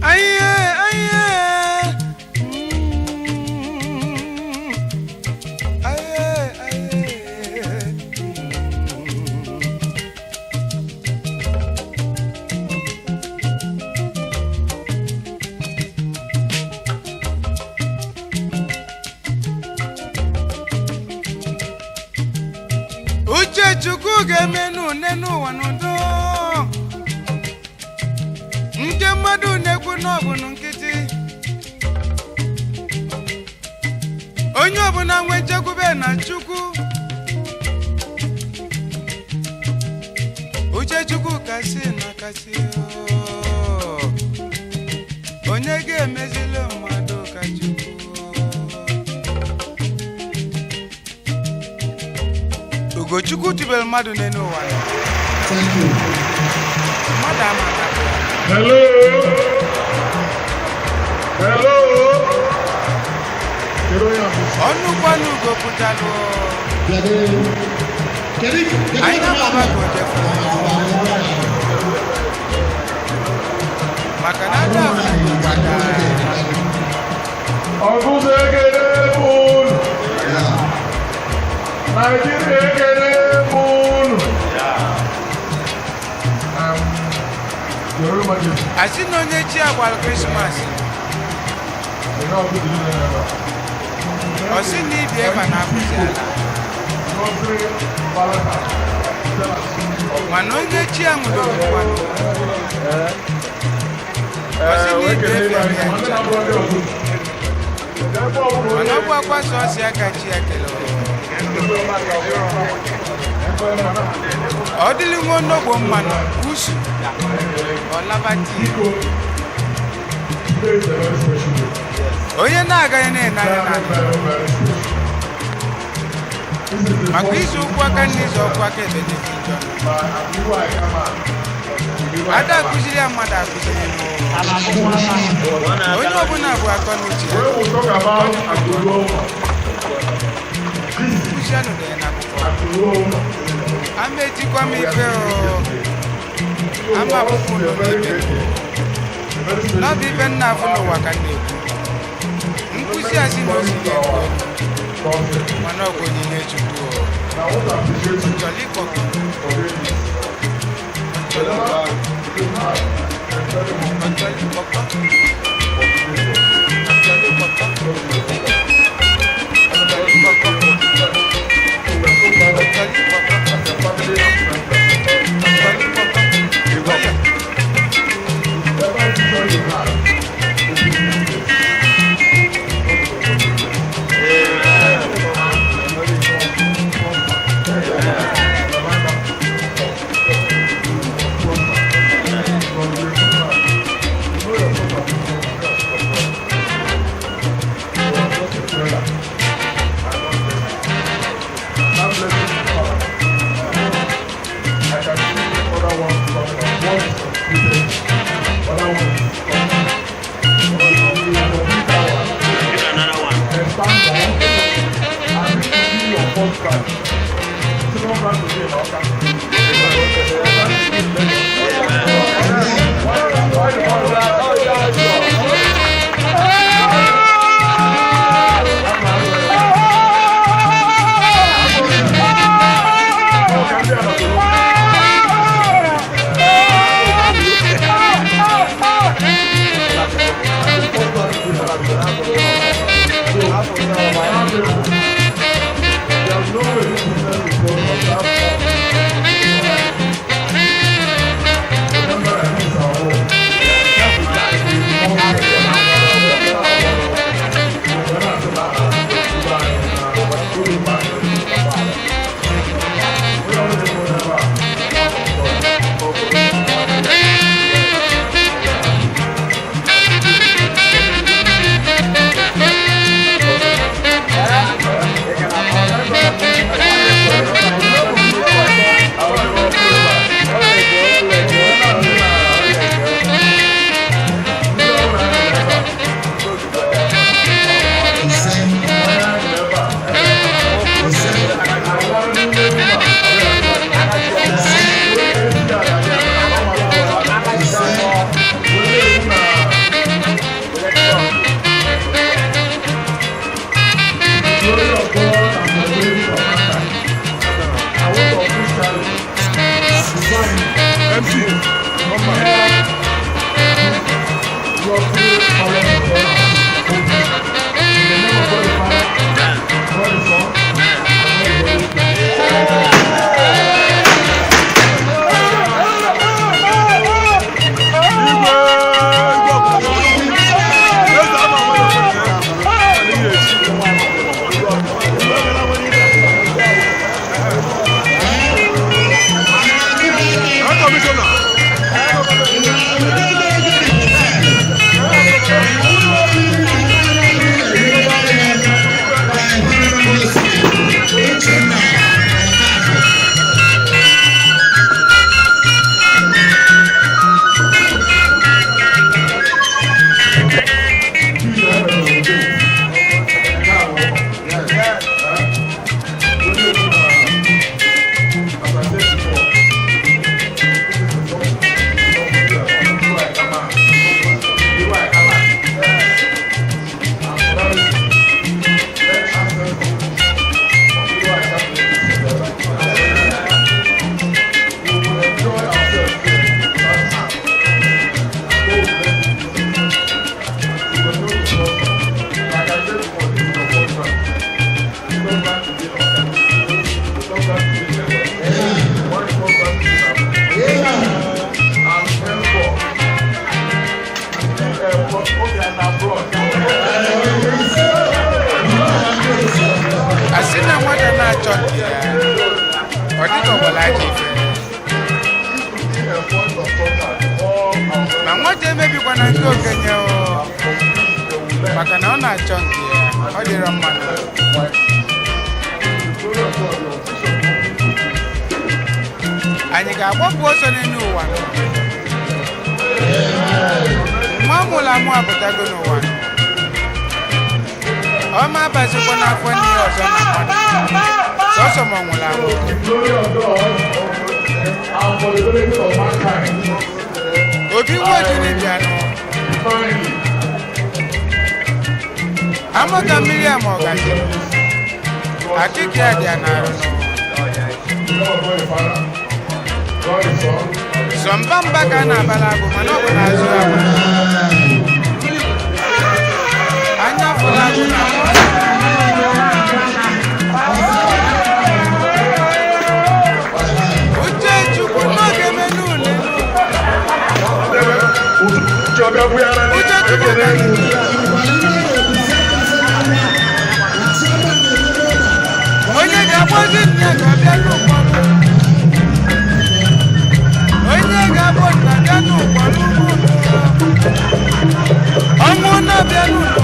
Aye, aye. Aye, aye. Uche Chukwu ga-eme n'une n'ụwa n'udo, nke mmadụ na-ekwu n'ọbụ nkịtị. Onye ọbụla nwe nchekwube na Chukwu. Uche Chukwu kasị na kasị oo. Onye ga-emezili mmadụ ka Chukwu? Ugochukwu tubelu mmadụ n'elu ụwa ya. Thank you. Mmadụ ama aka. Hello. Hello. Kedu onye a bụ? Ọnụ kwanụ ugo pụtalụ. Kedu kedu kedu Anyị na-akpọba ka o jefuru, maka na ada afụ ugo gbada. Ọgụzụ ekele m unu. Naijiria, ekele m unu. Your Royal Majesty, Asị na onye chi agbara Krismas, onye ọbụla dị n'ebe a. ọ sị na ibi ebe na-apụzi ala. Nursery Valentine, Mana onye chi a nwụdoro kwanụ, ọ sị na ibi ebe ya ncha. Mana ọ bụ akwa sọsọ ya ka chi ya kelere. Ọ dịlị nwa onogbo mmanụ usu ọlabati. Onye na-agaghị na-enanya na maka izu ụkwụ aka na izu ọkwụ aka ebe dị njọ. Ada akụziri ya mmadụ akụziri onye ọbụla bụ akọ na uche ya. When we talk about Akuru, Nkụzi anụ dị ya n'akwụkwọ. Akuru, Ama etikwa m ife o, ama akwụkwọ ụlọ n'ebe. N'ọbụ ife nna afụ n'ụwa ka m na-ekwu. Nkụzi a si na osi na-ekwu, mana ọ bụ onyinye Chukwu o. Chọrọ ịkpọkọ, chọrọ ịkpọkọ, chọrọ ịkpọkọ, chọrọ ịkpọkọ, chọrọ ịkpọkọ, chọrọ ịkpọkọ, chọrọ ịkpọkọ. Asị na nwata na-achọ nke ya, ọ dịka ọgbara ajọ ife. Ma nwata emebikwana nke okenye o, maka na ọ na-achọ nke ya, ọ dịrọ mma na. Anyị ga-agbapụ ọsọ n'elu ụwa nọ. Nwa amụrụ amụ apụtago n'ụwa nọ. Ọma abazikwa n'afọ nne ya ọzọ na mmadụ sọsọ ma ọ nwụrụ anwụ. Obi nwa ojiri bịanụ. Amaga mmiri a ma ọ gaji akịka ya dị ya n'arụ. Sọ mba mba ka a na-abala agụ, mana ọ bụ n'azụ agụ. Anya fụla agụ na uche Chukwu n'oge menu ule. Uche Chukwu ka onye ga-agbazi nne ka ọ bịa n'ụkpọrọ, onye ga-abụ nna bịa n'ụkpọrọ ugwu, ọnwụ na-abịa n'ụlọ.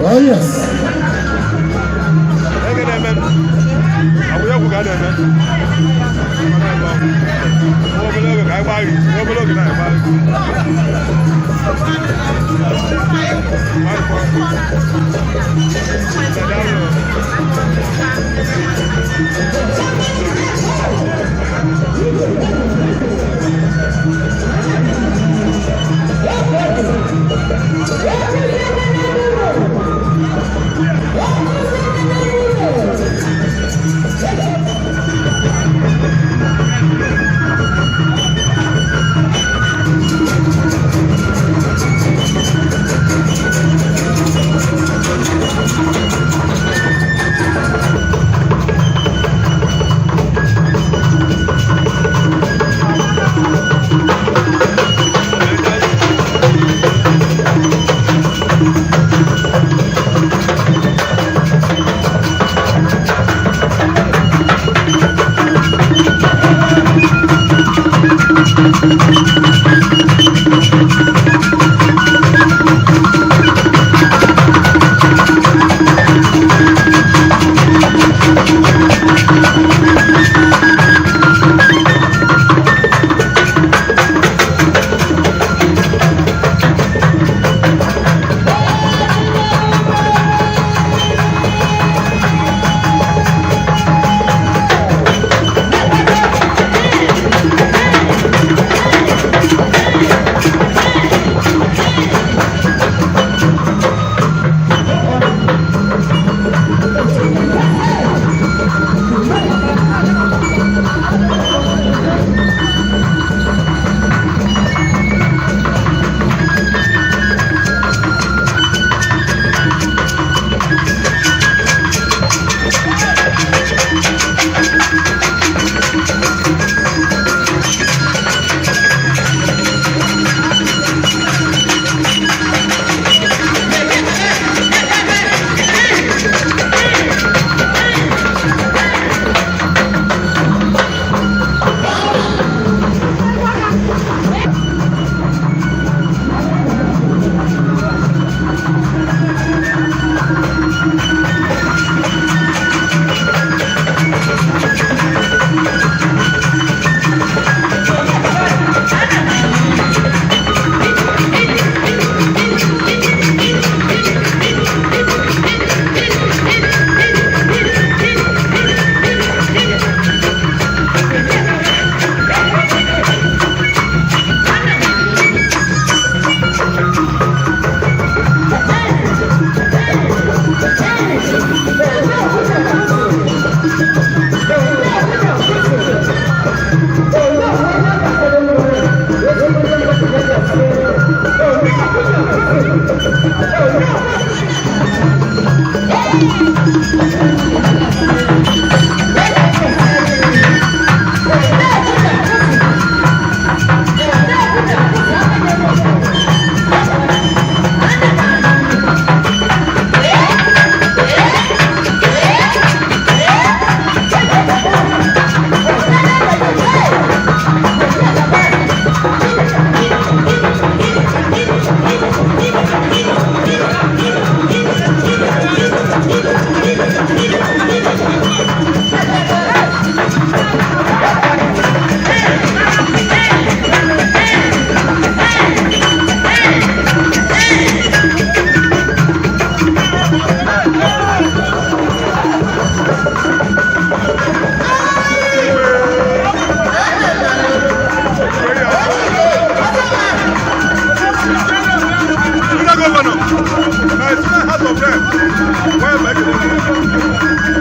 Oh yes. Ege na-eme abụghị egwu ka a na-eme. Nwa obere oge ka anyị gbaa gị, nwa obere oge na anyị gbaa gị. Senior governor, my senior house of rep, where am I going?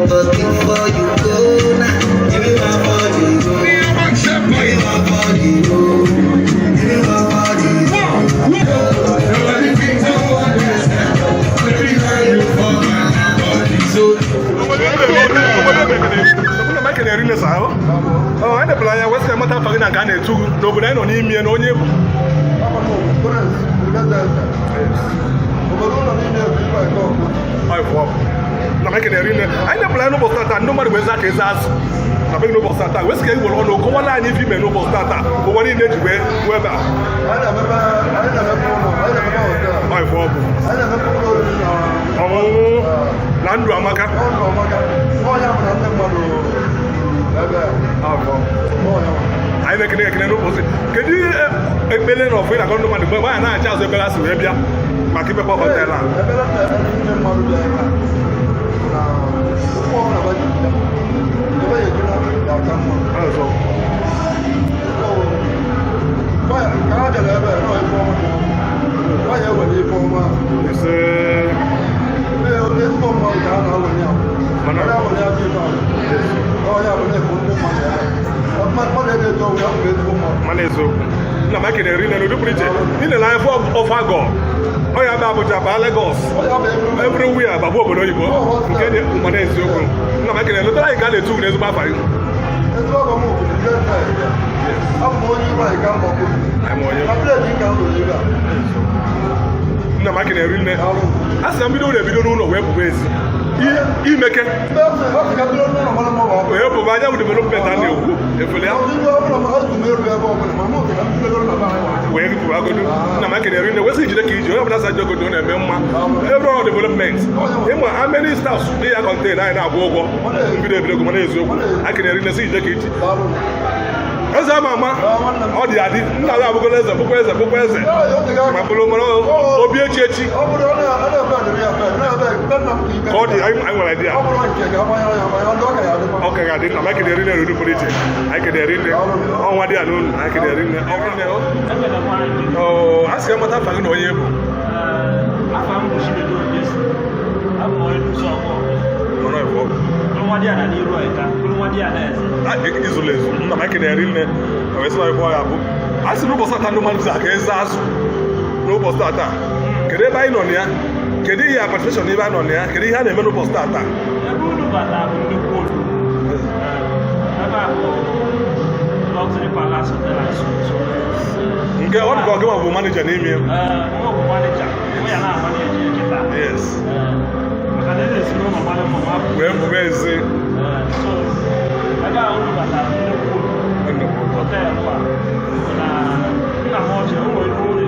But before you go now, give me my body, oh. Give me my body, oh. Give me my body, Ọ anyị debere anya wesị ka mata afa gị na nke a na-etu gị n'obodo anyị nọ n'ime na onye bụ. Obodo ụlọ niile bụ ibe nke ọkụ. Na m ekene rinne. Anyị na-ebula ya n'ụbọchị tata, ndị mmadụ bụ eze aka eze azụ na be gị n'ụbọchị tata, wee sị ka e were ọnụ kọwara anyị ife ime n'ụbọchị tata, ụwa niile ji wee wee ebe a. Anyị na-emepe anyị na-emepe ụlọ, anyị na-emepe hotel. Ọ ife ọ bụ. Anyị na-emepe ụlọ oriri na Ọṅụṅụ na ndụ amaka. Ọnụ ọmaka. Ọnya bụ na ndị mmadụ ebe a. Ọ bụ. Ọnya bụ. Anyị na-ekene ekene n'ụbọchị. Kedu ihe ekpele na ọfụ ị na-akọ ndị mmadụ mgbe anyị na-acha azụ ebe ha si wee bịa maka imepe hotel a? Ebere m na-ekpere ndị mmadụ bịa ebe a na ụkwụ ọbụla ba ji bịa, ebe ya ejula ga-aka mma. Ọzọ. So, ka ha bịara ebe a nọọ ife ọma ka ọ bụ. Nwa ya ewere ife ọma. Ise. Ee, ezigbo mmadụ ka a na-awere ya. Mana- Ọ na-awere ya bụ ife ahụ. Ọ ya bụ na-efu ndị mmadụ ebe a. Mmadụ na-eji ọgwụ ya bụ ezigbo mmadụ. Mana eziokwu, nna m ekene rinne n'ụdị pụrụ iche. Ị na anya ofe agọ ọ ya bụ Abuja baa Lagos. Ọ ya bụ everywhere. Everywhere bagbu obodo oyibo nke dị. Mana eziokwu, nna m ekene. Lụtara anyị ka a na-etu ugwu n'ezigbo afa gị. Ezigbo ọgọ m bụ President Naịjirịa. Abụ m onye Ibe ka mba kwuru. Ama onye. Na village ka m lụrụ ibe a. Nna m ekene rinne. Daalụ. A sị na mbido ụlọ ebido n'ụlọ wee pụba ezi. Imeke Mgbe ọ sị ka bido n'ụlọ mara mma ọ bụ. wee pụba anya bụ development a na-ekwu efele ya. Ibe ọbụla ma azụ m eru ebe ọbụla ma mụ sị ka m bidogoro na be anyị. Wee pụba agodo. Nna m ekene rinne. Wee sị jide ka iji onye ọbụla sa jogodo na-eme mma every all development. Ịma how many staffs dị ya contain anyị na-akwụ ụgwọ mbido ebidogo. Mana eziokwu, akene rinne. Sị jide ka iji Daalụ. eze ama ama ọ dị adị. Nna ya abụgola eze, bụkwa eze, bụkwa eze. Ee, o tego ma aka. bụrụ mara obi echi echi. Ọ bụrụ ọ na-ebe adịrị ya fe, na-ebe ebe nna m ka ibe. Ka ọ dị, anyị nwere idea. Ọ bụrụ nke ga-agbanyere ya agbanyere, ndị ọ ka ya adịkwa. Ọ ka ga-adị. Nna m ekene rinne n'ụdị pụrụ iche. Anyị kene rinne ọnwa dị ya n'unu. Anyị kene rinne ọnwa dị ya. Ọ a sị ka mata afa gị na onye bụ. Afa m bụ Chinedu Obiesi. Abụ m onye nduzi ọgbọ. Nọrọ ịfọ. Bụrụ nwa di ya na n'iru ọyịta, bụrụ nwa di ya na eze. Izụlụ ezu. Nna m ekene rinne. Wee sị na ịfọ ya bụ a sị n'ụbọchị taa ndị mmadụ aka eze azụ n'ụbọchị taa. Kedu ebe anyị nọ na ya? Kedu ihe participation ebe a nọ na ya? Kedu ihe a na-eme n'ụbọchị taa? Ebe unu bata bụ nnukwu olu. Ebe a bụ Luxury Palace Hotel and Suites. Nke ọ dịka ọgịma bụ manager n'ime ya. Ee, mụ bụ manager, mụ ya na-amaneji kịta. Yes. Ee, maka na ị na-esi n'ụlọ mara mma ma apụ. Wee bụba ezi. Ee, so ebe a unu bata bụ nnukwu olu. Hotel a bụ na nna m ochie o nwere uru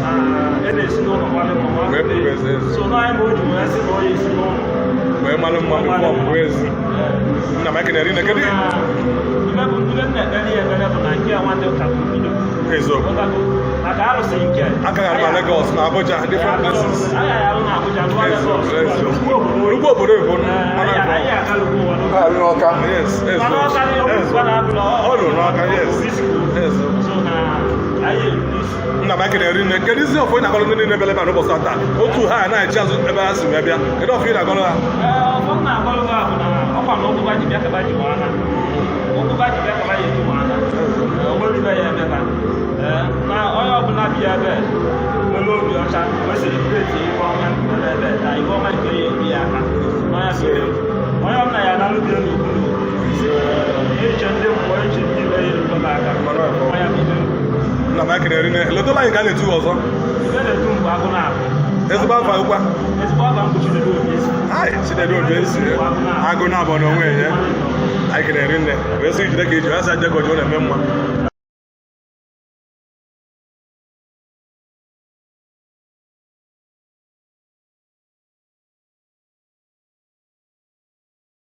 na e na-esi n'ụlọ mara mma ma Wee bụba ezi, ezi. So na anyị ma o ji wee sị na ọ ya esi n'ụlọ wee malụ mmadụ kwọ bụba ezi. Nna m ekene rinne. Kedu Ibe bụ ndị nna ekpere ya ekpere bụ na nke a nwanne ụka bụ mbido. Eziokwu. Ghọtago? Maka arụsị nke Aka ga na Lagos na Abuja, different places. Anyị arụ na Abuja, rụọ Lagos. Eziokwu. Rụọ obodo. Nnukwu obodo oyibo. Ee, anyị akalụgo ụwa n'oge. Ha arụ n'Ọka. Yes. Mana Ọka dị Eziokwu. ọgwụ na-abụla Ọ rụrụ n'Ọka, yes. Eziokwu. So na anyị eru n'isi. Nna m ekene rinne. Kedu isi ọfụ ị na-agọrọ ndị niile bịara ebe a n'ụbọchị taa, otu ha na-echi azụ ebe ha si wee bịa? Kedu ọfụ ị na-agọrọ ha? Ee, ọfọ m na-agọrọ ha bụ na ọkwa na ụkwụ ba ji bịa kaba ji gbaa ha. Ụkwụ ba ji bịa kaba ya eji gbaa ha. Ee, o nwere ibe ya eme ha. Ee, na onye ọbụla bi ebe nwere obi ọcha wee celebrate ife ọma mere ebe na ife ọma nke ya ebi ya aka. N'ọnya bụ ibe. Onye ọbụla ya analụ bi n'okwu n'okwu. Ee, eche ndị mmụọ, eche ndị ibe ya erukwa ha aka. Ọnya bụ ibe. Nna m ekene rinne. Lotala anyị ka a na-etu ọzọ. Ibe na-etu mgbe agụ na-abụ. Ezigbo afa ụkwa. Ezigbo afa m bụ Chinedu Obiesi. Ai, Chinedu Obiesi, agụ na-abọ n'onwe ya. Anyị kene rinne. Wee sị jide ka iji wee sị aja goji ọ na-eme mma.